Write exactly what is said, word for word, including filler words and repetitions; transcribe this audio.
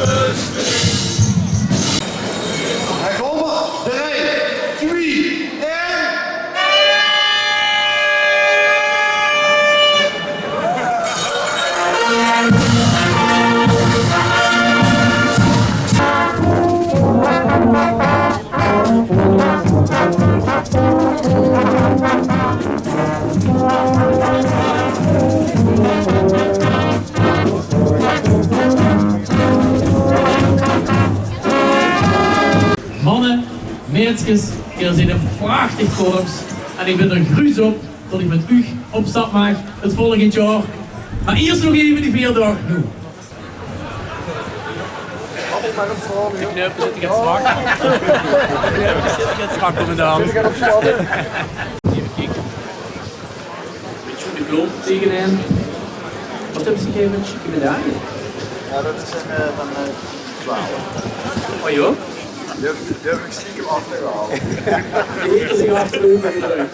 Dao kómme ze, drie, twie, ein. Manne, meidskes, geer zeet ein prachtig korps en ich bön d'r gruuts op det ich mit uch op stap maag 't volgend jaor. Mer iers nog effe die veer daag noe. De kneupe zit get zwak. De kneupe zit get zwak, commandant. Effe kieke. Bietje de klomp tegenin. Waat höbs se gegaeve? Ein sjieke medaille? Jao, det is ein, eh, van, eh, twelf. O jao? Die höb, die höb ich stiekem achtergehaold. Die haet 'r zich achtereuver gedrök.